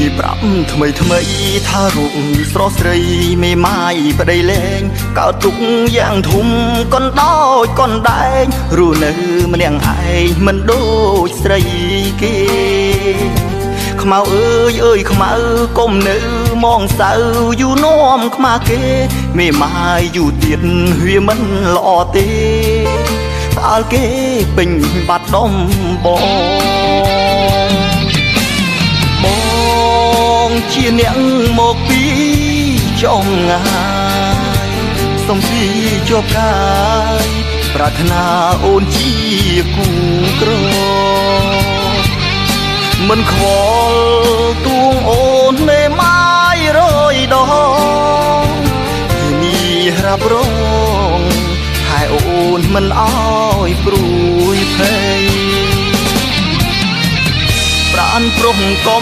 គេប្រាប់ថ្មីថ្មីថារូបស្រស់ស្រីមេម៉ាយប្តីលែងកើតទុកយ៉ាងធំកុនដោចកុនដែងរស់នៅម្នាក់ឯងមិនដូចស្រីគេខ្មៅអើយអើយខ្មៅកុំនៅមងសៅយូរនាំខ្មាគេមេម៉ាយយូរទៀតវាមិនល្អទេផ្អើលគេពេញបាត់ដុំបងបងជាអ្នកមកពីចំងាយសុំពីជាប់កាយប្រាថ្នាអូនជាគូក្រមិនខ្វល់ទួងអូនមេម៉ាយរយដងធានារ៉ាប់រងហើយអូនមិនអោយព្រួយភ័យប្រានប្រុសកុំ